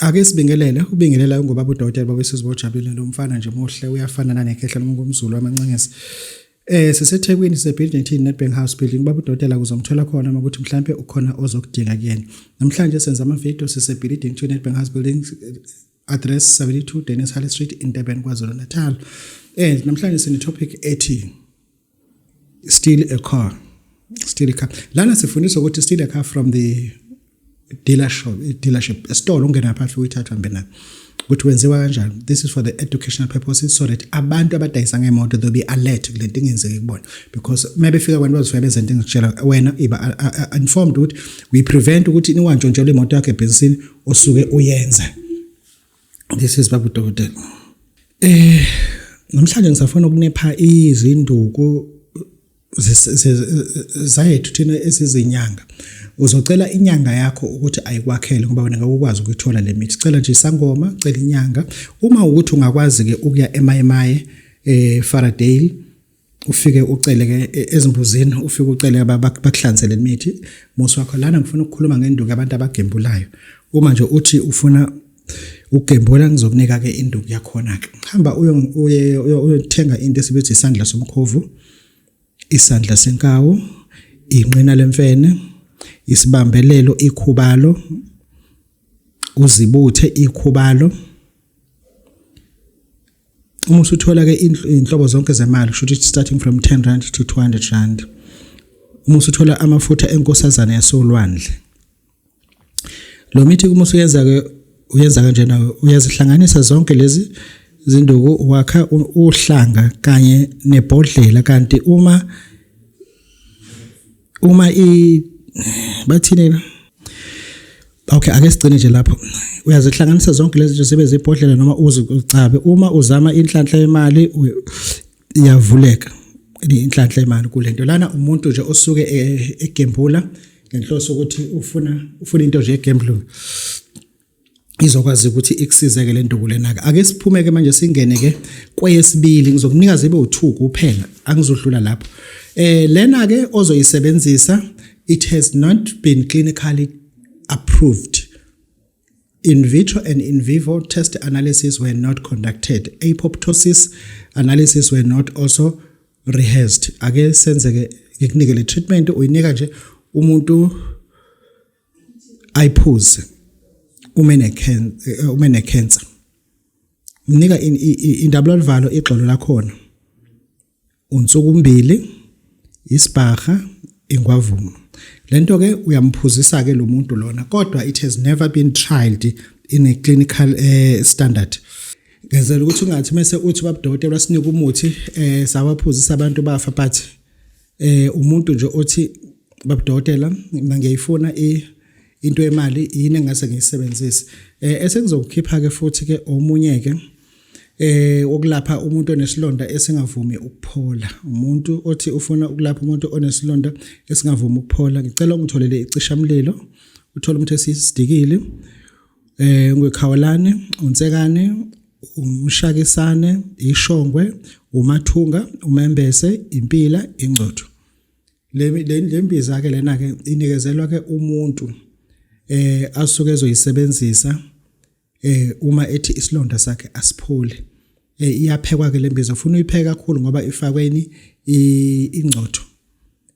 Ake sibingelele, ubingelela ungubaba udokotela baba Isizwe ojabulile lo mfana nje muhle uyafana nanekhehla noma ngumZulu amancengezi. Eh siseThekwini sisebuilding thini Nedbank House building baba udokotela kuzomthola khona uma ukuthi mhlambe ukhona ozokudinga kuyena. Namhlanje senza ama video sisebuilding 2 Nedbank House building address 72 Dennis Halley Street in Durban KwaZulu Natal. And namhlanje sine topic ethi steal a car steal a car lana sifundiswa ukuthi steal a car from the dealership dealership esitolo ungena phakathi uyithatha hambe nayo ukuthi wenziwa kanjani. This is for the educational purposes so that abantu abadayisa ngemoto they'll be alert kule nto ingenzeki kubona, because uma befika abantu bazofika benze into engikutshela wena, iba informed ukuthi we prevent ukuthi niwantshontshelwe imoto yakho ebhizinisini osuke uyenza. This is Babu Dokotela. Namhlanje ngisafuna ukunepha izinduku zayethu thina esizinyanga. Uzocela inyanga yakho ukuthi ayikwakhele ngoba wena ngeke ukwazi ukuyithola le mithi. Cela nje isangoma, cela inyanga. Uma ukuthi ungakwazi ke ukuya eMayimaye Faraday, ufike ucele ke ezimbuzini, ufike ucele bakuhlanzele imithi musi wakho. Lana ngifuna ukukhuluma ngenduku abantu abagembulayo. Uma nje uthi ufuna ukugembula, ngizokunika ke induku yakhona ke. Hamba uye uyothenga into esibiza isandla somkhovu, isandla senkawu, inqina lemfene, isibambelelo, ikhubalo, uzibuthe ikhubalo. Uma usuthola ke inhlobo zonke zemali, kusho ukuthi starting from 10 rand to 200 rand. Uma usuthola amafutha enkosazana yasolwandle, lo mithi uma usuyenza ke, uyenza kanjena, uyazihlanganisa zonke lezi zinduku, wakha uhlanga kanye nebhodlela. Kanti uma i bathini la? Okay, ake sigcine nje lapho. Uyazihlanganisa zonke lezi zinto zibe zibhodlela noma uzicabe. Uma uzama inhlanhla yemali iyavuleka inhlanhla yemali kulento lana. Umuntu nje osuke egembula ngenhloso ukuthi ufuna into nje egambling, izokwazi ukuthi ikusizeke le nduku lena ke. Ake siphume ke manje, singene ke kweyesibili. Ngizokunika zibe u2 kuphela, angizodlula lapho. Lena ke ozoyisebenzisa, it has not been clinically approved. In vitro and in vivo test analysis were not conducted. Apoptosis analysis were not also rehearsed. Ake senzeke ngikunike le treatment, uyinika nje umuntu ayiphuze uma ene-cancer. Mnika indabuloluvalo, igxolo lakhona, unsukumbili, isibhaha, ingwavuma. Lento ke uyamphuzisa ke lo muntu lona, kodwa it has never been tried in a clinical standard. Ngenzela ukuthi ungathi mase uthi babudokotela wasinika umuthi, sawaphuzisa abantu bafa, but umuntu nje othi babudokotela mina ngiyayifuna into yemali, yini engase ngiyisebenzise? Esengizokukhipha ke futhi ke omunye ke okulapha umuntu onesilonda esingavumi ukuphola. Umuntu othi ufuna ukulapha umuntu onesilonda esingavumi ukuphola, ngicela ungitholele icishamlilo, uthole umuntu esisidikili, ngwekhawulane, unsekane, umshakisane, ishongwe, umathunga, umembese, impila, ingcotho. Le mbiza ke lena ke inikezelwa ke umuntu asuke ezoyisebenzisa uma ethi isilonda sakhe asipholi. Iyaphekwa ke lembiza, ufuna uyipheke kakhulu ngoba ifakweni ingcotho.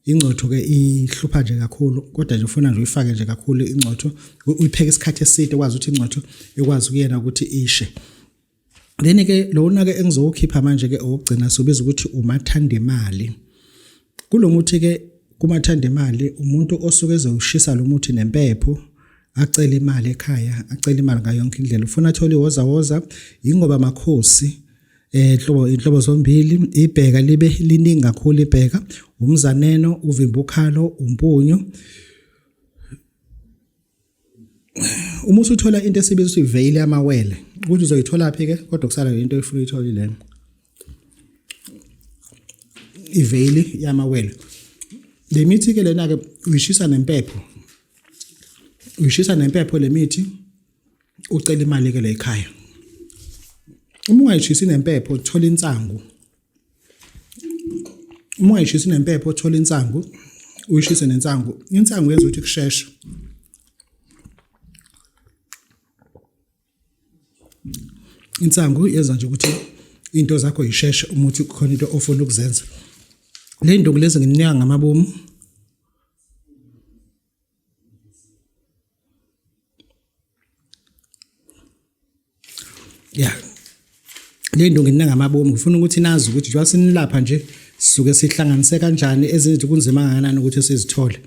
Ingcotho ke ihlupha nje kakhulu, kodwa nje ufuna nje uyifake nje kakhulu ingcotho, uyipheke isikhathi eside ukwazi ukuthi ingcotho ikwazi kuyena ukuthi ishe. Then ke lona ke engizowukhipha manje ke okugcina, sobiza ukuthi umathanda imali. Kulomuthi ke kumathanda imali, umuntu osuke ezowushisa lo muthi nempepho, acela imali ekhaya, acela imali ngayo yonke indlela, ufuna athole iwoza woza, ingoba makhosi, inhlobo inhlobo zombili, ibheka libe liningi kakhulu, ibheka, umzaneno, uvimba ukhalo, umpunyu. Uma usuthola into esibiza ukuthi iveyili yamawele, ukuthi uzoyithola phi ke, kodwa kusala into efuna uyithole lena iveyili yamawele. Le mithi ke lena ke uyishisa nempepho, uyishisa nempepho le mithi, ucela imali ke la ekhaya. Uma ungayishisi nempepho, uthola insangu. Uma ungayishisi nempepho, uthola insangu, uyishise nensangu. Insangu yenza ukuthi kusheshe. Insangu yenza nje ukuthi into zakho yisheshe uma uthi khona into ofuna ukuzenza. Le nduku lezi ngininika ngamabomu. Ya, le nto nginina ngamabomu, ngifuna ukuthi nazi ukuthi njengoba sinilapha nje sisuke sihlanganise kanjani ezinye kunzima kangakanani ukuthi sizithole.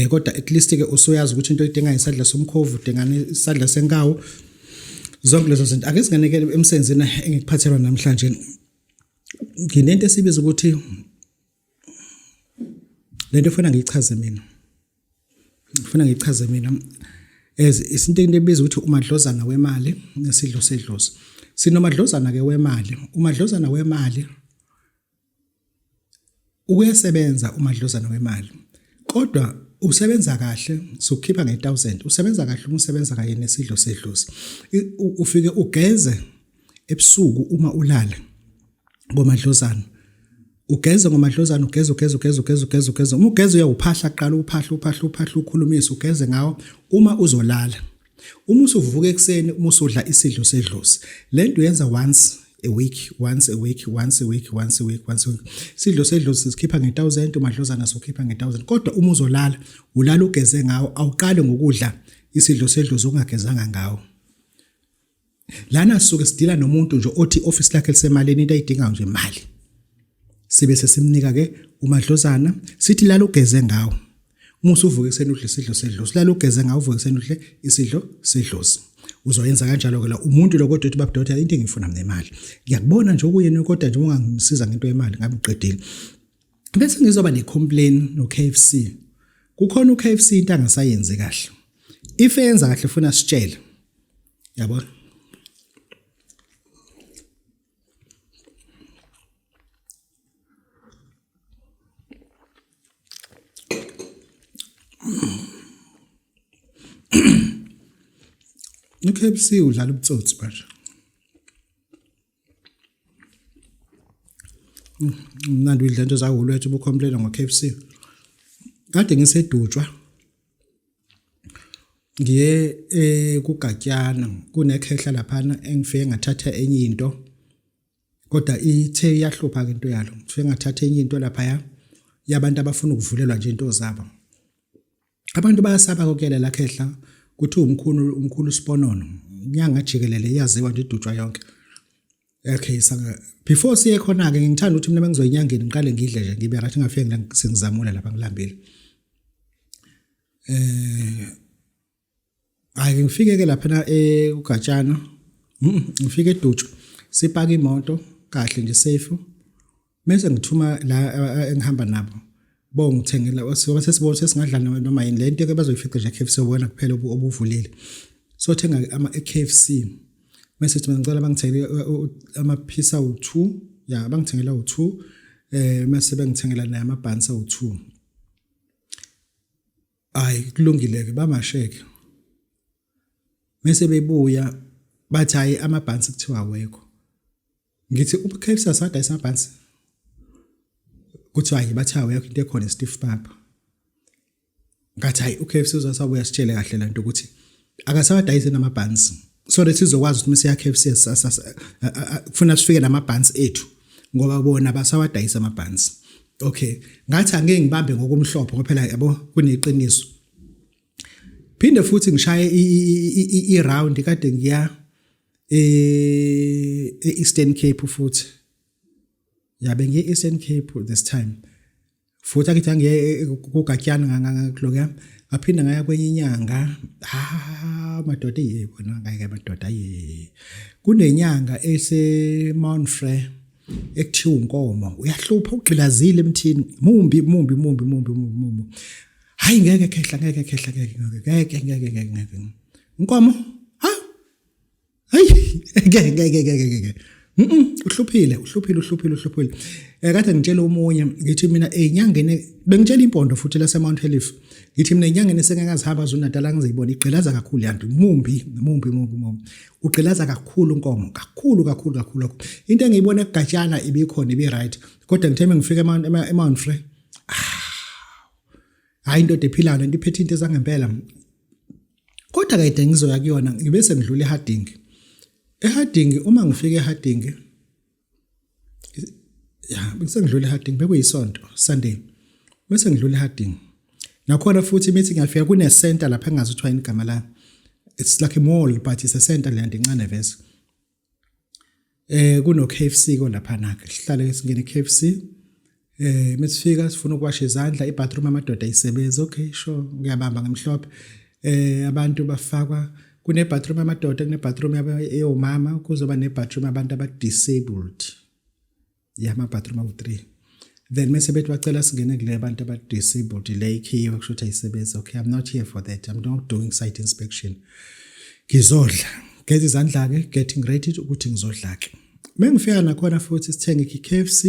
Kodwa at least ke usuyazi ukuthi into oyidinga isadla somkhovu, udinga isadla senkawu, zonke lezo zinto. Ake singenekele emsebenzini engikuphathelwa namhlanje. Nginento esibiza ukuthi lento efuna ngiyichaze mina. Ngifuna ngichaze mina as isinto into ebiza ukuthi umadlozana wemali nesidlo sedlozi. Sinomadlozana ke wemali. Umadlozana wemali uyasebenza, umadlozana wemali. Kodwa usebenza kahle sokukhipha nge1000, usebenza kahle uma usebenza kanye nesidlo sedlozi. Ufike ugeze ebusuku uma ulala ngomadlozana, ugeze ngomadlozana, ugeze ugeze ugeze ugeze ugeze ugeze. Uma ugeze uyawuphahla kuqala, uphahla uphahla uphahla, ukhulumise, ugeze ngawo uma uzolala. Uma usuvuka ekuseni, uma usudla isidlo sedlozi, lento uyenza once a week, once a week, once a week, once a week, once a week. Isidlo sedlozi sikhipha nge1000, umadlozana sokhipha nge1000, kodwa uma uzolala ulala ugeze ngawo, awuqali ngokudla isidlo sedlozi ungagezanga ngawo. Lana sisuke sidila nomuntu nje othi office lakhe lisemalini, into ayidingayo nje imali. Sibe sesimnika ke umadlozana, sithi lala ugeze ngawo. Uma usuvuka ekuseni udle isidlo sedlozi, lala ugeze ngawo, uvuke ekuseni udle isidlo sedlozi. Uzoyenza kanjalo ke la umuntu lo, kodwa uthi baba doctor, into engifuna mina imali. Ngiyakubona nje okuyini, kodwa nje ungangisiza ngento yemali ngabe uqedile. Bese ngizoba ne-complain no-KFC. Kukhona u-KFC into angasayenzi kahle. If eyenza kahle funa sitshele. Yabona? U-KFC udlala ubutsotsi manje. Mnandi udla into zaWoolworths ubucomplaina ngo-KFC. Kade ngisedutshwa ngiye kuGatyana, kunekhehla laphana engifike ngathatha enye into, kodwa ithe iyahlupha-ke into yalo. Ngifike ngathatha enye into laphaya yabantu abafuna ukuvulelwa nje into zabo. Abantu bayasaba kokuyela la khehla, kuthiwa umkhulu, umkhulu Siponono, inyanga jikelele iyaziwa nje idutshwa yonke. Okay, sanga before siye khona ke ngithanda ukuthi mina mengizoyinyangeni ngiqale ngidle nje ngibe right, ngafike ngila sengizamula lapha ngilambile. Hayi ngifike ke lapha na eUgatshana. Ngifike eDutshu. Sipaka imoto kahle nje safe. Mese ngithuma la engihamba nabo. Bongithengela soba sesibona sesingadla noma yini lento ke bazoyifica nje KFC wona kuphela obuvulile. So thenga ama KFC. Mese thi ngicela bangithengele amaphisa awu2, ya bangithengela u2, mase bengithengela naye amabhansi awu2. Hayi kulungile ke bamasheke. Mese bebuya bathi hayi amabhansi kuthiwa awekho. Ngithi uKFC asadayisa amabhansi. Kuthiwa hayi bathi awekho, into ekhona stiff papa. Ngathi hayi uKFC uzosabuya sitshele kahle lento ukuthi akasawadayise namabhansi. So that sizokwazi ukuthi masiya KFC kufuna sifike namabhansi ethu ngoba bona basawadayisa amabhansi. Okay, ngathi angeke ngibambe ngokumhlophe ngoba phela yabo kuneqiniso. Phinde futhi ngishaye i round kade ngiya e-Eastern Cape futhi. Yabe ngiye Eastern Cape this time. Futhi akithi angiye kuGatyana ngakulokuya, ngaphinda ngaya kwenye inyanga. Ha madoda, yebo ngeke madoda ye. Kunenyanga ese Mount Frere ekuthiwa uNkomo, uyahlupha, ugqilazile emthini, mumbi mumbi mumbi mumbi mumbi. Hayi ngeke khehla, ngeke khehla, ngeke ngeke ngeke ngeke ngeke. Nkomo, ha? Hayi ngeke ngeke ngeke ngeke. Uhluphile, uhluphile, uhluphile, uhluphile. Kade ngitshela omunye ngithi mina enyangeni bengitshela impondo futhi lase Mount Helif. Ngithi mina enyangeni sengingazihamba zona Natal ngizibona igqilaza kakhulu yantu. Mumbi, mumbi, mumbi, mumbi. Ugqilaza kakhulu Nkomo, kakhulu kakhulu kakhulu. Into engiyibona ekugatshana ibikhona ibi right. Kodwa ngithe ngifika eMount Frere. Hayi indoda ephilayo lento, iphethe into ezangempela. Kodwa kade ngizoya kuyona ngibe sengidlula eHarding. EHarding, uma ngifika eHarding, ya, bese ngidlula eHarding, bekuyisonto, Sunday. Bese ngidlula eHarding. Nakhona futhi imithi ngiyafika kune center lapha engazi kuthiwa yini igama la. It's like a mall, but it's a center le nto incane vese. Kuno KFC ko lapha na ke. Sihlale singene KFC. Mesifika sifuna ukuwasha izandla, ibathroom amadoda ayisebenzi. Okay, sure, ngiyabamba ngemhlophe. Abantu bafakwa kune bathroom amadoda, kune bathroom yomama, kuzoba ne bathroom abantu aba disabled. Ya, ama bathroom awu3. Then mase bethi bacela singene kule abantu aba disabled, le ikhiwe, kusho ukuthi ayisebenzi. Okay, I'm not here for that. I'm not doing site inspection. Ngizodla. Geza izandla ke, getting ready ukuthi ngizodla ke. Mengifika nakhona futhi sithenga i-KFC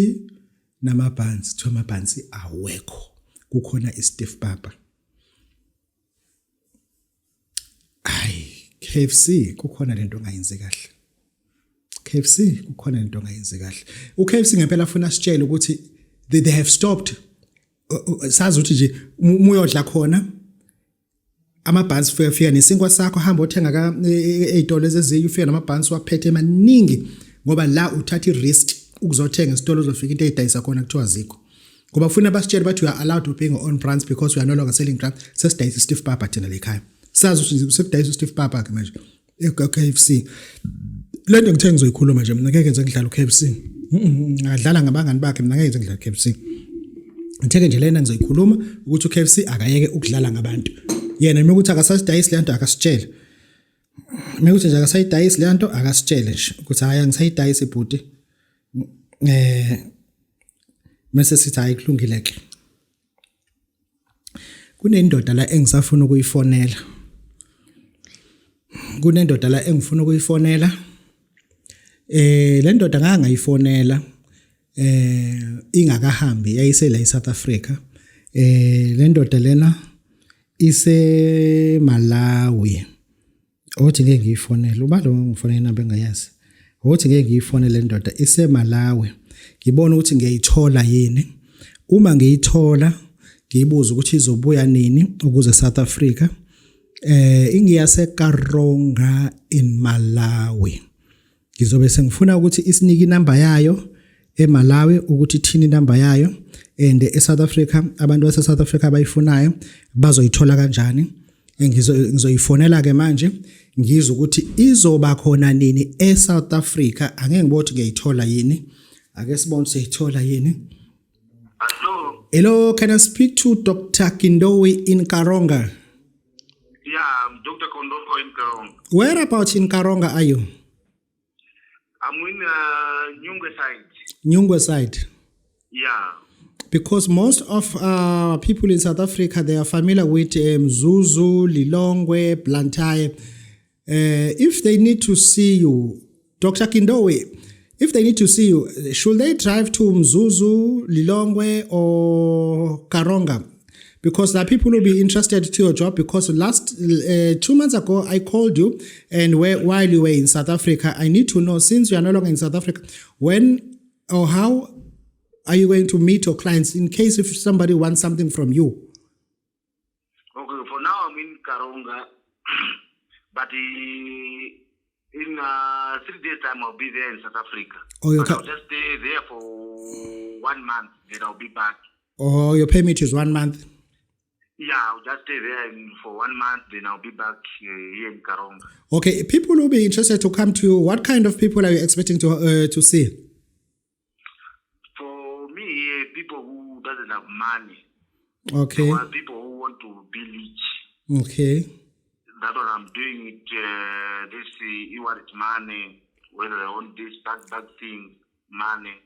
namabhansi, kuthiwa amabhansi awekho. Kukhona i-stiff papa. Hayi, KFC, kukhona lento ongayenzi kahle. KFC, kukhona lento ongayenzi kahle. uKFC ngempela afuna sitshele ukuthi they have stopped. Sazi ukuthi nje uma uyodla khona amabhansi, fika fika nesinkwa sakho, hamba othenga ka ezitolo ezezinye, ufika namabhansi waphethe emaningi, ngoba la uthatha i-risk ukuzothenga esitolo, uzofika into eyidayisa khona kuthiwa zikho, ngoba ufuna basitshele bathi we are allowed to bring our own brands because we are no longer selling brands. Sesidayisa stiff papa thina la ekhaya. Sazi ukuthi sekudayisa stiff papa ke manje e-KFC. Le nto ngithe ngizoyikhuluma nje, mina ngeke ngize ngidlale u-KFC. Ngadlala ngabangani bakhe, mina ngeke ngize ngidlale u-KFC. Ngitheke nje lena ngizoyikhuluma ukuthi u-KFC akayeke ukudlala ngabantu. Yena uma ukuthi akasasidayisi le nto, akasitshele. Uma ukuthi nje akasayidayisi le nto, akasitshele nje ukuthi hayi, angisayidayisi bhuti. Mase sithi hayi, kulungile ke. Kunendoda la engisafuna ukuyifonela. Kunendoda la engifuna ukuyifonela. Le ndoda ngake ngayifonela ingakahambi, yayisela eSouth Africa. Le ndoda lena ise Malawi. Othi ngeke ngiyifonele uba lo ngifonela inamba engayazi. Othi ngeke ngiyifonele le ndoda ise Malawi. Ngibona ukuthi ngiyayithola yini. Uma ngiyithola ngiyibuza ukuthi izobuya nini ukuze South Africa. Ingiyase Karonga in Malawi. Ngizobe sengifuna ukuthi isinike inamba yayo eMalawi, ukuthi ithini inamba yayo, and eSouth Africa abantu base South Africa abayifunayo bazoyithola kanjani. Ngizoyifonela ke manje, ngizwe ukuthi izoba khona nini eSouth Africa. Angeke ngibone ukuthi ngiyayithola yini. Ake sibone siyithola yini. Hello. Hello, can I speak to Dr. Kindowi in Karonga? Yeah, I'm Dr. Kondoko in Karonga. Whereabouts in Karonga are you? I'm in Nyungwe side. Nyungwe side. Yeah. Because most of people in South Africa, they are familiar with Mzuzu, Lilongwe, Blantyre. If they need to see you, Dr. Kindowe, if they need to see you, should they drive to Mzuzu, Lilongwe, or Karonga? Because there are people who will be interested to your job, because last 2 months ago I called you and while you were in South Africa. I need to know, since you are no longer in South Africa, when or how are you going to meet your clients in case if somebody wants something from you? Okay, for now I'm in Karonga, but in 3 days' time I'll be there in South Africa. Oh, you But I'll just stay there for one month, then I'll be back. Oh, your permit is one month. Yeah, I'll just stay there for one month, then I'll be back here in Karonga. Okay, people will be interested to come to you. What kind of people are you expecting to see? For me, people who doesn't have money, or people who want to be rich. That's what I'm doing. It this e-wallet money, whether they want this bad bad thing, money,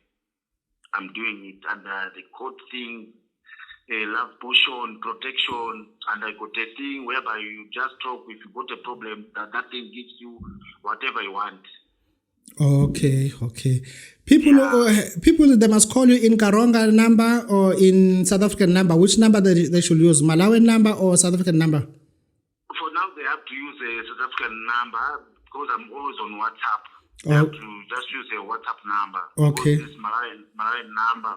I'm doing it. And the code thing, love potion, protection, and I got a thing whereby you just talk. If you got a problem, that thing gives you whatever you want. Okay. People, they must call you in Karonga number or in South African number. Which number they should use? Malawian number or South African number? For now, they have to use a South African number because I'm always on WhatsApp. They have to just use a WhatsApp number. Because this Malawian number,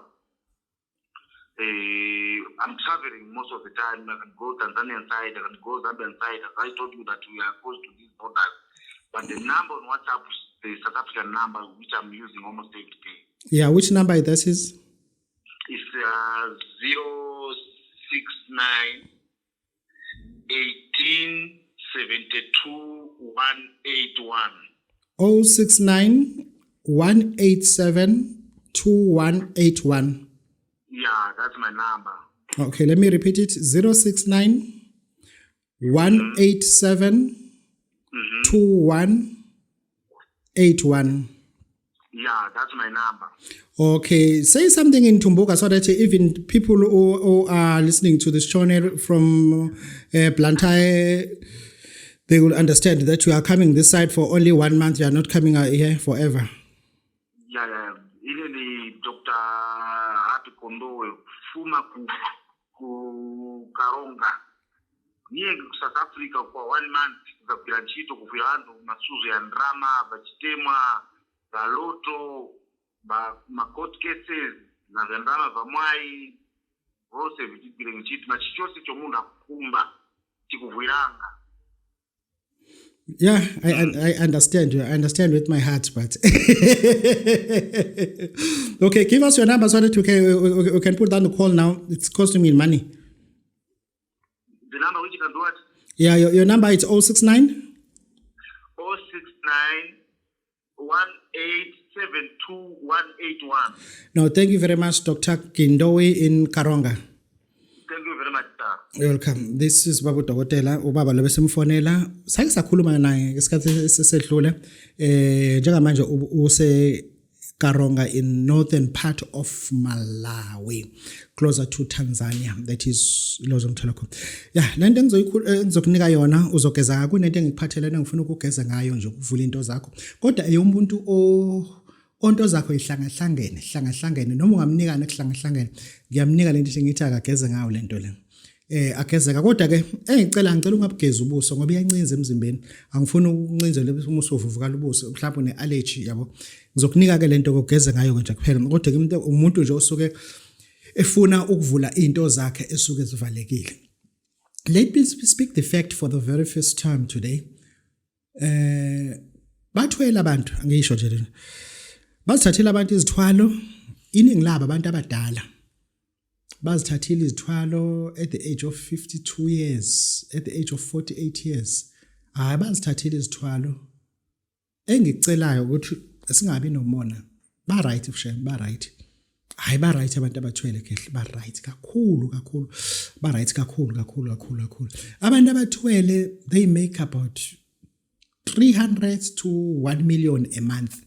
I'm traveling most of the time. I can go Tanzanian side, I can go Zambian side. As I told you that we are close to these borders. But the number on WhatsApp is the South African number which I'm using almost every day. Yeah, which number that is? It's 069 18 72 181. 069 187 2181. Yeah, that's my number. Okay, let me repeat it. 069 187 2181. Yeah, that's my number. Okay, say something in Tumbuka so that even people who are listening to this channel from Blantyre, they will understand that you are coming this side for only one month. You are not coming out here forever. Yeah. Ile ni Dr. Happy Kondowe kufuma ku Karonga. Niye ku South Africa kwa one month kugwira ntchito kuvira anthu masuzo ya ndrama, vachitemwa, valoto, va ma court cases na vya ndrama va mwayi vose vitigwire ntchito na chichonse chomunthu akukumba tikuvwiranga. Yeah, I understand you. I understand with my heart, but okay, give us your number so that we can put down the call now. It's costing me money. The number which you can do it? Yeah, your number is 069 069 1872 181. No, thank you very much, Dr. Kindowe in Karonga. Thank you very much, sir. You're welcome. This is Babu Dokotela, ubaba lo besimfonela. Sake sakhuluma naye ngesikhathi esedlule. Njengamanje use Karonga in northern part of Malawi, closer to Tanzania. That is Lozom Telecom. Yeah, lento engizokunika yona uzogeza kunento engikuphathelene ngifuna ukugeza ngayo nje ukuvula into zakho. Kodwa eyomuntu o onto zakho ihlangahlangene, hlangahlangene noma ungamnika nekuhlangahlangene. Ngiyamnika lento ngithi akageze ngayo lento le. Agezeka kodwa ke engicela ngicela ungabugezi ubuso ngoba iyancinza emzimbeni, angifuni ukuncinzela uma usuvuvukala ubuso, mhlawumbe une allergy yabo. Ngizokunika ke lento kokugeza ngayo nje kuphela, kodwa ke umuntu nje osuke efuna ukuvula into zakhe esuke zivalekile. Let me speak the fact for the very first time today. Bathwele abantu, angisho nje lena, bazithathela abantu izithwalo, iningi labo abantu abadala bazithathile izithwalo at the age of 52 years, at the age of 48 years. Hayi, bazithathile izithwalo. Engikucelayo ukuthi singabi nomona. Ba right shem, ba right. Hayi, ba right abantu abathwele kehle, ba right kakhulu kakhulu, ba right kakhulu kakhulu kakhulu kakhulu abantu abathwele. They make about 300 to 1 million a month.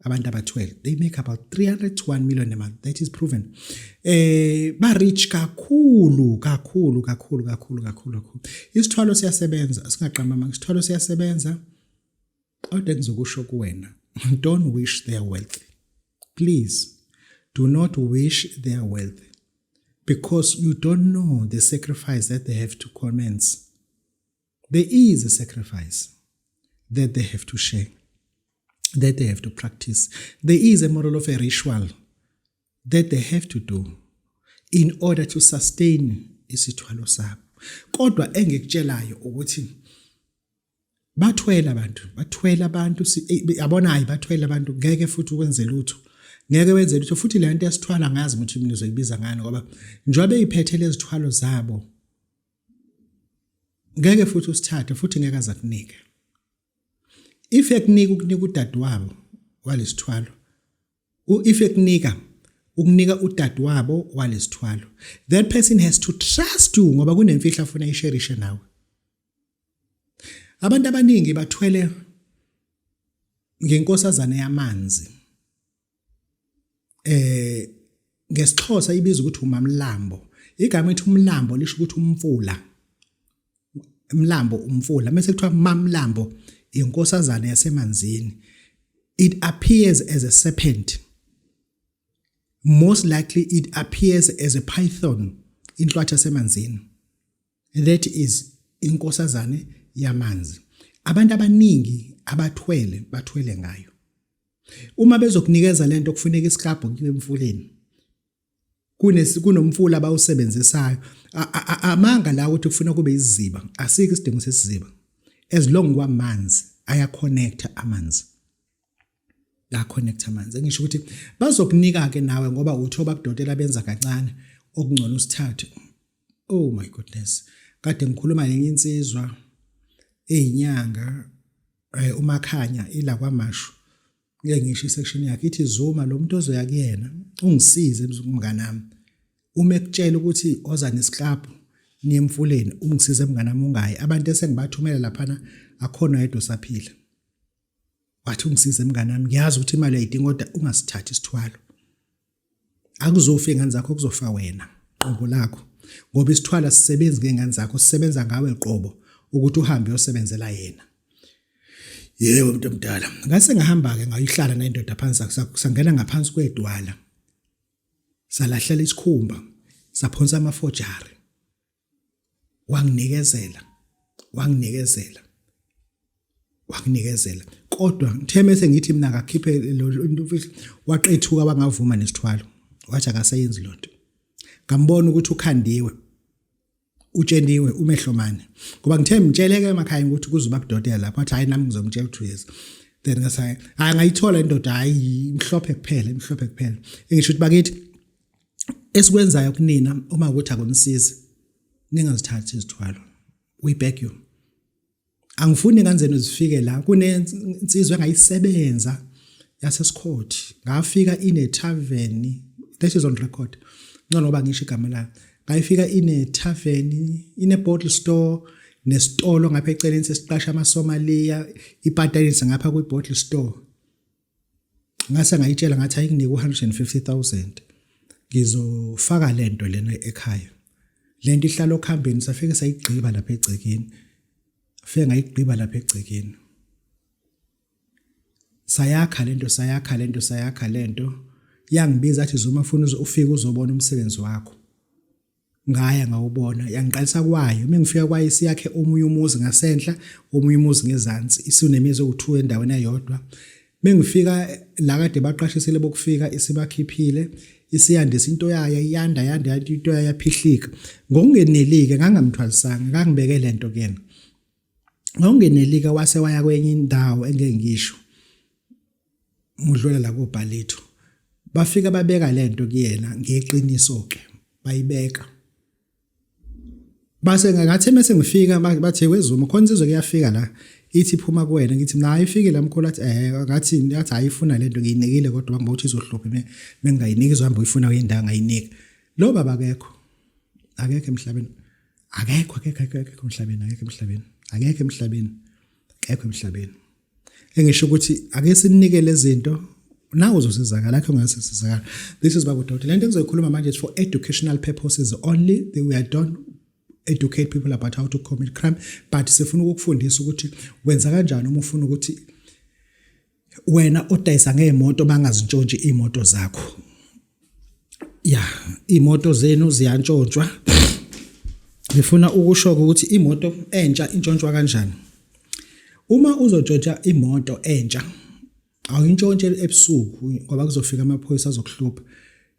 Abantu abathwele, they make about 300 to 1 million a month. That is proven. Ba rich kakhulu kakhulu kakhulu kakhulu kakhulu kakhulu. Isithwalo siyasebenza, singaqamba, isithwalo siyasebenza, kodwa engizokusho kuwena, don't wish their wealth. Please do not wish their wealth, because you don't know the sacrifice that they have to commence. There is a sacrifice that they have to share, that they have to practice. There is a model of a ritual that they have to do in order to sustain isithwalo sabo. Kodwa engikutshelayo ukuthi bathwele abantu, bathwele abantu, yabona, hayi, bathwele abantu, ngeke futhi ukwenze lutho. Ngeke wenze lutho futhi le nto yasithwala ngazi ukuthi mina uzoyibiza ngani, ngoba njengoba beyiphethe lezithwalo zabo ngeke futhi usithathe futhi ngeke aze akunike. If ekunika, ukunika udadewabo walesithwalo. If ekunika, ukunika udadewabo walesithwalo, that person has to trust you ngoba kunemfihlo afuna ayisherishe nawe. Abantu abaningi bathwele ngenkosazana yamanzi. NgesiXhosa ibizwa ukuthi umamlambo. Igama ethi umlambo lisho ukuthi umfula. Umlambo, umfula. Mase kuthiwa mamlambo, inkosazana yasemanzini. It appears as a serpent. Most likely it appears as a python, inhlwathi yasemanzini. That is inkosazane yamanzi. Abantu abaningi abathwele bathwele ngayo. Uma bezokunikeza lento kufuneka isiklabhu kuyiwe emfuleni. Kunomfula abawusebenzisayo. Amanga la ukuthi kufuna kube isiziba, asikho isidingo sesiziba. As long kwamanzi aya connect amanzi. La connect amanzi. Engisho ukuthi bazokunika ke nawe ngoba utho babudokotela benza kancane okungcono usithathe. Oh my goodness. Kade ngikhuluma nenye insizwa eyinyanga eh, uMakhanya ila kwaMashu. Ngeke ngisho isection yakhe ithi Zuma lo muntu ozoya kuyena ungisize mnganami. Uma ekutshela ukuthi oza nesiklabhu niye emfuleni ungisize mnganami ungayi. Abantu esengibathumela laphana akhona yedwa osaphila. Wathi ungisize mnganami ngiyazi ukuthi imali uyayidinga kodwa ungasithathi isithwalo. Akuzofa ingane zakho kuzofa wena qobo lakho ngoba isithwalo asisebenzi ngengane zakho sisebenza ngawe qobo ukuthi uhambe uyosebenzela yena. Yebo mntu omdala. Ngase ngahamba-ke ngayihlala nendoda phansi sangena ngaphansi kwedwala. Salahlela isikhumba saphonsa amafojari. Wanginikezela wanginikezela wanginikezela kodwa ngithe mese ngithi mina akakhiphe lo into waqethuka wangavuma nesithwalo wathi akaseyenzi lonto ngambona ukuthi ukhandiwe utsheniwe umehlomane ngoba ngithe mtsheleke emakhaya ukuthi kuzoba kudokotela lapho athi hayi nami ngizomtshela ukuthi uyeza then ngathi hayi ngayithola indoda hayi imhlophe kuphela imhlophe kuphela engisho ukuthi bakithi esikwenzayo kunina uma ukuthi akunisizi ningazithathi izithwalo we beg you angifuni ingane zenu zifike la kunensizwa engayisebenza yasesikhothi ngafika ine tavern that is on record ngcono ngoba ngisho igama layo ngayifika ine tavern ine bottle store nesitolo ngapha eceleni sesiqasha amaSomalia ipatalisa ngapha kwi bottle store ngase ngayitshela ngathi ayikunike u-150,000 ngizofaka lento lena ekhaya lento ihlala okhambeni safike sayigqiba lapha egcekeni fike ngayigqiba lapha egcekeni sayakha lento sayakha lento sayakha lento yangibiza athi Zuma funa ufike uzobona umsebenzi wakho Ngaya ngawubona yangiqalisa kwayo uma ngifika kwayo isiyakhe omunye umuzi ngasenhla omunye umuzi ngezansi isunemizi ewu-2 endaweni eyodwa mengifika la kade baqashisile bokufika isibakhiphile isiyandisa into yayo iyanda yanda yanda into yayo yaphihlika ngokungenelike ngangamthwalisanga ngangibeke lento kuyena ngokungenelike wase waya kwenye indawo engeke ngisho ngudlula la kobhalitho bafika babeka lento kuyena ngeqiniso ke bayibeka base ngathi mase ngifika bathe wezuma khona insizwe kuyafika la ithi iphuma kuwena ngithi mina ayifike la mkhulu athi eh ngathi ngathi ayifuna lento ngiyinikile kodwa ngoba uthi izohlupha mengingayiniki izohamba uyifuna kuyindawo ngayinika lo baba akekho akekho emhlabeni akekho akekho akekho emhlabeni akekho emhlabeni akekho emhlabeni akekho emhlabeni engisho ukuthi ake sinike lezinto nawe uzosizakala akhe ungasizakala this is babu doctor lento engizoyikhuluma manje is for educational purposes only we are don't educate people about how to commit crime but sifuna ukukufundisa ukuthi wenza kanjani uma ufuna ukuthi wena odayisa ngeemoto bangazintshontshi imoto zakho ya imoto zenu ziyantshontshwa ngifuna ukusho ukuthi imoto entsha intshontshwa kanjani uma uzotshontsha imoto entsha awuyintshontshe ebusuku ngoba kuzofika amaphoyisa azokuhlupha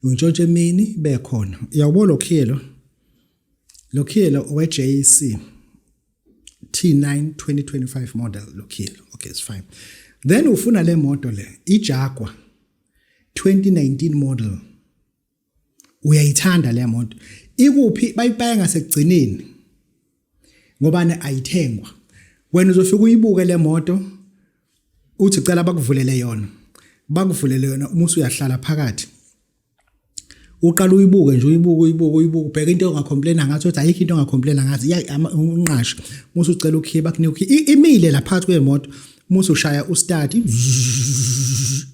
uyintshontshe emini bekhona uyawubona lokhiye lo lokhiye lo owe-JC T9 2025 model lokhiye okay it's fine then ufuna le moto le iJaguar 2019 model uyayithanda le moto ikuphi bayipaya ngasekugcineni ngobani ayithengwa wena uzofika uyibuke le moto uthi cela bakuvulele yona bakuvulele yona uma usuyahlala phakathi uqala uyibuke nje uyibuke uyibuke uyibuke ubheke into ongacomplaina ngathi uthi ayikho into ongacomplaina ngathi iya unqasha musu ucela ukhiye bakunika ukhiye imile la phakathi kwemoto musu ushaya ustart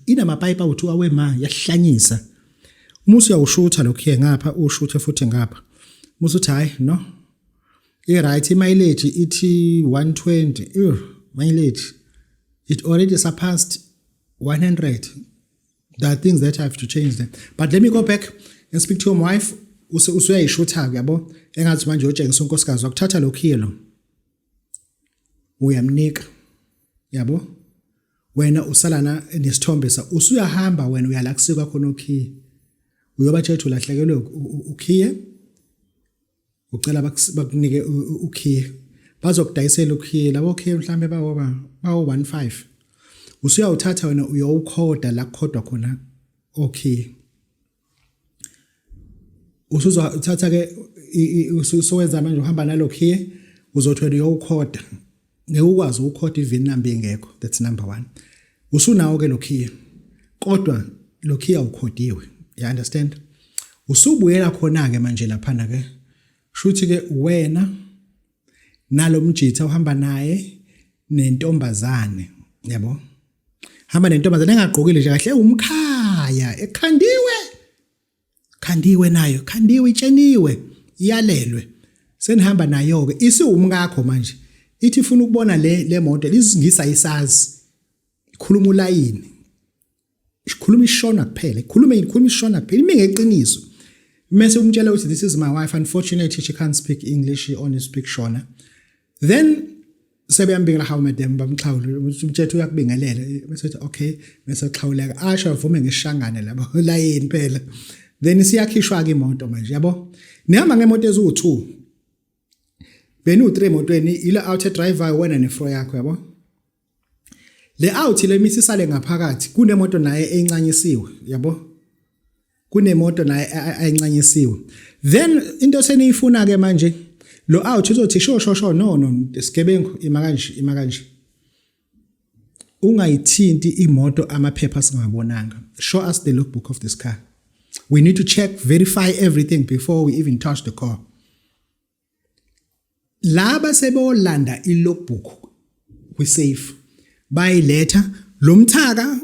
inamapayipi awu-2 awema yahlanyisa musu uyawushutha lokhiye ngapha ushuthe futhi ngapha musu uthi hayi no i-right i-mileage ithi 120 uh, mileage it already surpassed 100 there are things that I have to change them but let me go back and speak to your wife usuyayishutha-ke yabo engathi manje uyotshengisa unkosikazi wakuthatha lo khiye lo uyamnika yabo wena usala na nesithombe sa usuyahamba wena uyala kusikwa khona okhiye uyobatshela ukuthi ulahlekelwe ukhiye ucela bakunike ukhiye bazokudayisela ukhiye labo khiye mhlambe bawoba bawo 15 Usuyawuthatha wena uyowukhoda la kukhodwa khona. Okay, usuzothatha ke, usuwenza manje, uhamba nalo khiye, uzothi wena uyowukhoda, ngeke ukwazi ukukhoda i-VIN number ingekho. That's number 1. Usunawo ke lo khiye, kodwa lo khiye awukhodiwe, you understand? Usubuyela khona ke manje laphana ke, shuthi ke wena nalomjitha uhamba naye nentombazane, yabo, hamba nentombazane engagqokile nje kahle, umkhaya ekhandiwe, khandiwe nayo, khandiwe, itsheniwe, iyalelwe. Senihamba nayo ke, isiwumkakho manje. Ithi ifuna ukubona le moto, isingisa ayisazi, ikhuluma ulayini, ikhuluma ishona kuphela, ikhuluma ishona kuphela, ime ngeqiniso. Mase umtshela ukuthi, "This is my wife. Unfortunately, she can't speak English, she only speak Shona." Then sebeyambikela, "How, madam?" Bamxhawule, umtshethu uyakubingelela, bese uthi okay, bese xhawuleka, asho avume ngesishangane labo layini phela. Then siyakhishwa ke imoto manje, yabo. Nihamba ngemoto eziwu2, benu 3 emotweni, ila out driver, wena nefro yakho, yabo. Le out le misisale ngaphakathi, kunemoto naye encanyisiwe, yabo, kunemoto naye ayincanyisiwe. Then into seniyifuna ke manje, lo out uzothi, "Sho sho sho, no, no, sigebengu, ima kanje, ima kanje, ungayithinti imoto amaphepha singabonanga. Show us the logbook of this car. We need to check, verify everything before we even touch the car." Laba sebolanda i-logbook kwi-safe, bayiletha. Lo mthaka,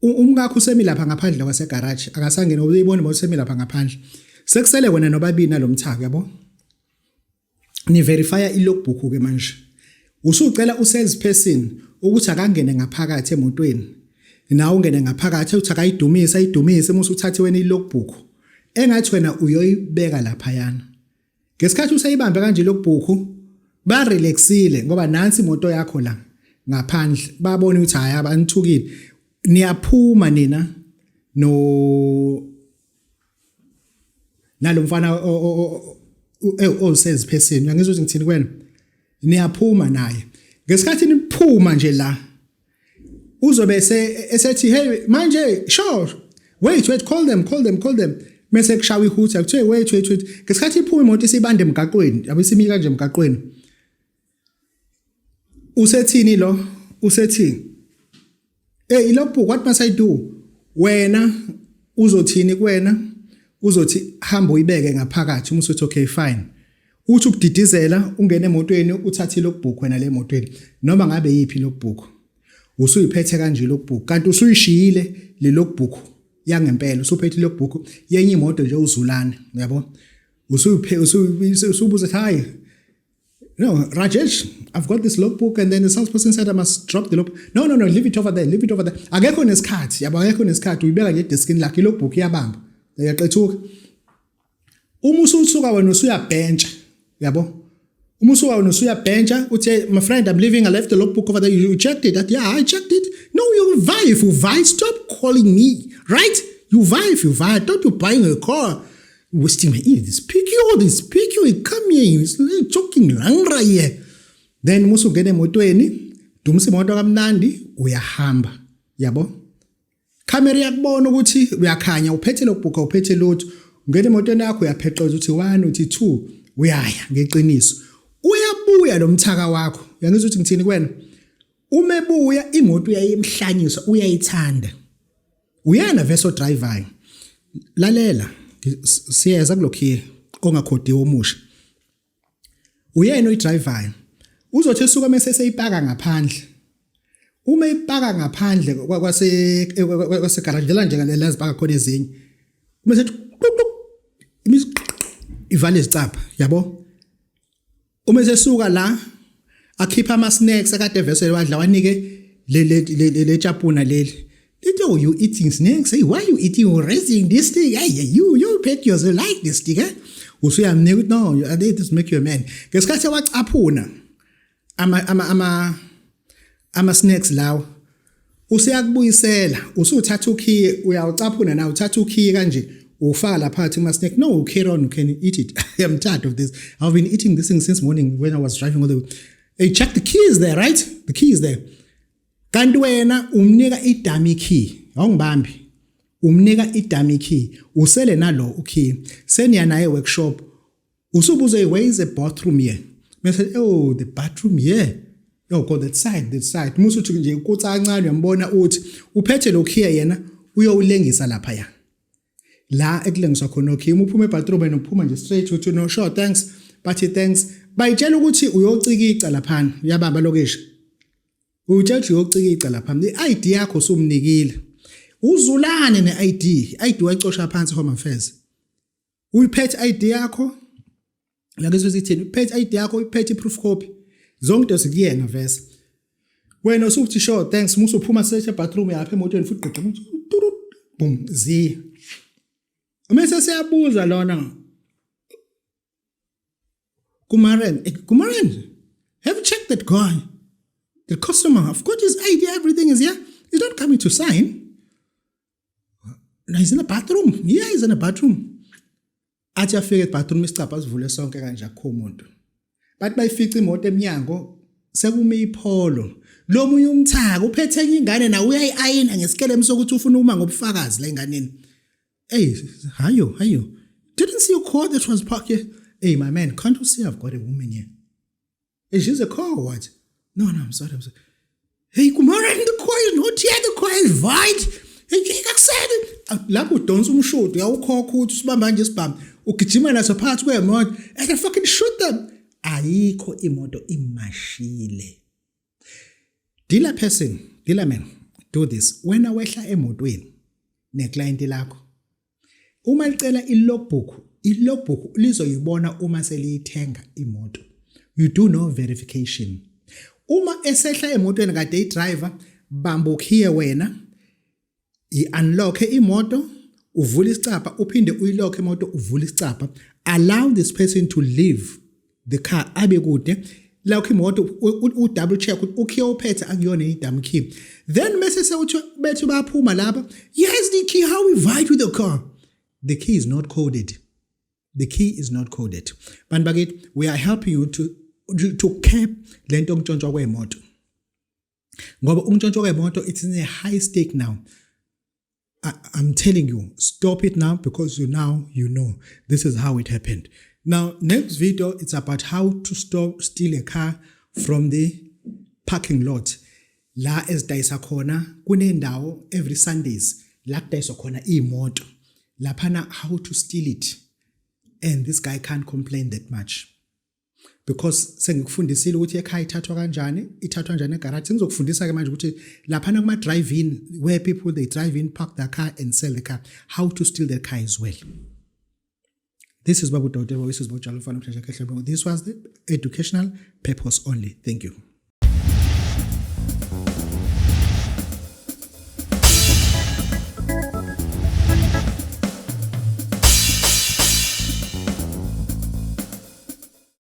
umkakho usemi lapha ngaphandle kwasegarage, akasangene, uyibona imoto, usemi lapha ngaphandle. Sekusele wena nobabili nalomthaka, yabo. Ni verify i-logbook ke manje. Usucela u-salesperson ukuthi akangene ngaphakathi emotweni, nawe ungene ngaphakathi, uthi akayidumise, ayidumise. Musu uthathe wena i-logbook engathi wena uyoyibeka laphayana. Ngesikhathi usayibambe kanje logbook, ba relaxile ngoba nansi imoto yakho la ngaphandle. Babona ukuthi hayi, abanithukile. Niyaphuma nina no nalomfana o sales person, uyangizwa ukuthi ngithini kuwena? Niyaphuma naye. Ngesikhathi niphuma nje la, uzobe esethi, "Hey, manje sure, wait, wait, call them, call them, call them." Mase kushawa ihooter, kuthiwe, "Wait, wait, wait." Ngesikhathi iphuma imoto, isibande emgaqweni, yabo, isimika nje emgaqweni, usethini lo? Usethi, "Hey, ilogbook, what must I do?" Wena uzothini kuwena? Uzothi, "Hamba uyibeke ngaphakathi." Uma usuthi, "Okay, fine," uthi ukudidizela, ungene emotweni, uthathe ilogbook wena le emotweni, noma ngabe yipi logbook, usuyiphethe kanje logbook, kanti usuyishiyile le logbook yangempela, usuphethe logbook yenye imoto nje uzulane, yabo. Usuyiphe, usubuza, "Hi, no, Rajesh, I've got this logbook and then the salesperson said I must drop the logbook." "No, no, no, leave it over there, leave it over there." Akekho nesikhathi, yabo, akekho nesikhathi. Uyibeka nje edeskini lakhe ilogbook, iyabamba, iyaqethuka. Uma ususuka wena usuyabhentsha, yabo, uma usuka wena usuyabhentsha, uthi, "My friend, I'm leaving. I left the logbook over there. You checked it?" That, "Yeah, I checked it." "No, you wife, you wife, stop calling me, right? You wife, you wife, thought you buying a car, wasting my ear. This pick you, this pick you, come here, you talking langra here." Then musungena emotweni, dumisa imoto kamnandi, uyahamba, yabo. Camera iyakubona ukuthi uyakhanya, uphethe logbook, uphethe lutho. Ungena emotweni yakho, uyapheqeza, uthi 1, uthi 2, uyaya ngeqiniso. Uyabuya lo mthaka wakho, uyangizwa ukuthi ngithini kuwena? Uma ebuya, imoto uyayimhlanyisa, uyayithanda, uyena verso driver. Lalela, siyeza kulokhiye ongakhodiwe omusha. Uyena oyidrivayo. Uzothi esuka mase seyipaka ngaphandle, uma ipaka ngaphandle kwase garage la, nje la zipaka khona ezinye, uma sethi ivale izicapha, yabo. Uma sesuka la, akhipha ama snacks akade vese wadla, wanike le chapuna leli, lithi, "Oh, you eating snacks? Hey, why you eating, you raising this thing? Hey, you pet yourself like this thing, eh?" Usuyamnika ukuthi, "No, I need to make you a man." Ngesikhathi wacaphuna ama snacks lawo, usuyakubuyisela, usuthatha ukhiye, uyawucaphuna nawe, uthatha ukhiye kanje, ufaka lapha phakathi kuma snack. "No, carry on, you can eat it. I am tired of this. I've been eating this thing since morning when I was driving all the way. Hey, check the key is there, right? The key is there." Kanti wena umnika i-dummy key, awungibambi. Umnika i-dummy key, usele nalo ukey. Seniya naye workshop. Usubuze, "Where is the bathroom here?" Bese, "Oh, the bathroom here. Oh, go that side, that side." Musu uthi nje ukutsa kancane, uyambona uthi uphethe lo key, yena uyowulengisa lapha ya. La ekulengiswa khona okey, uma uphuma ebathroom wena uphuma nje straight, uthi, "No, sure, thanks." Bathi, "Thanks." Bayitshela ukuthi uyocikica laphana, uyabamba lokisha. Utshela ukuthi uyocikica lapha. I-ID yakho usumnikile. Uzulane ne-ID, ID wayicosha phansi Home Affairs. Uyiphethe ID yakho. La ke sithini? Uphethe ID yakho, uyiphethe i-proof copy. Zonke into zikuyena vese. Wena usuthi, "Sure, thanks." Musu uphuma search bathroom yapha emotweni futhi, gqigqa, boom, zi. Mase siyabuza lona Kumaran, "Kumaran, have you checked that guy? The customer, I've got his ID, everything is here. He's not coming to sign. No, he's in the bathroom." "Yeah, he's in the bathroom." Athi afike ebathroom, isicabha sivule sonke kanje, akukho umuntu. Bathi bayifica imoto eminyango sekume iPolo. Lo munye umthaka uphethe enye ingane nawe, uyayi-ayina ngesikelemu sokuthi ufuna ukuma ngobufakazi la enganeni. "Hey, hayo, hayo. Didn't see your car that was parked here." "Hey, my man, can't you see I've got a woman here? Is she a car or what?" No, I'm sorry, I'm sorry." "Hey, Kumaran, the car is not here. The car is white." "Hey, akusele." Lapho udonsa umshudo, uyawukhokha uthi usibamba nje isibhamu. Ugijima naso phakathi kwemoto. And I fucking shoot them. Ayikho imoto, imashile. Dealer person, dealer man, do this. Wena wehla emotweni neclient lakho. Uma licela i-logbook, i-logbook lizoyibona uma seliyithenga imoto. You do no verification. Uma esehla emotweni kade i-driver, bamba ukhiye wena, i-unlock imoto, uvule isicabha, uphinde uyilock imoto, uvule isicabha. Allow this person to leave the car, abe kude. Lokho imoto u double check ukhiye uphethe akuyona i-dummy key. Then mase sewuthi bethi baphuma lapha, "Yes, the key, how we fight with the car?" The key is not coded. The key is not coded. Bantu bakithi, we are helping you to cap lento yokuntshontshwa kwemoto. Ngoba ukuntshontshwa kwemoto, it's in a high stake now. I'm telling you, stop it now because you now you know this is how it happened. Now, next video, it's about how to stop steal a car from the parking lot. La ezidayisa khona, kunendawo every Sundays la kudayiswa khona imoto. Laphana, how to steal it. And this guy can't complain that much. Because sengikufundisile ukuthi ekhaya ithathwa kanjani, ithathwa kanjani egarage. Sengizokufundisa ke manje ukuthi laphana kuma drive in, where people they drive in, park their car and sell the car, how to steal their car as well. This is Babu Dr. This is Bojalo. This was the educational purpose only. Thank you.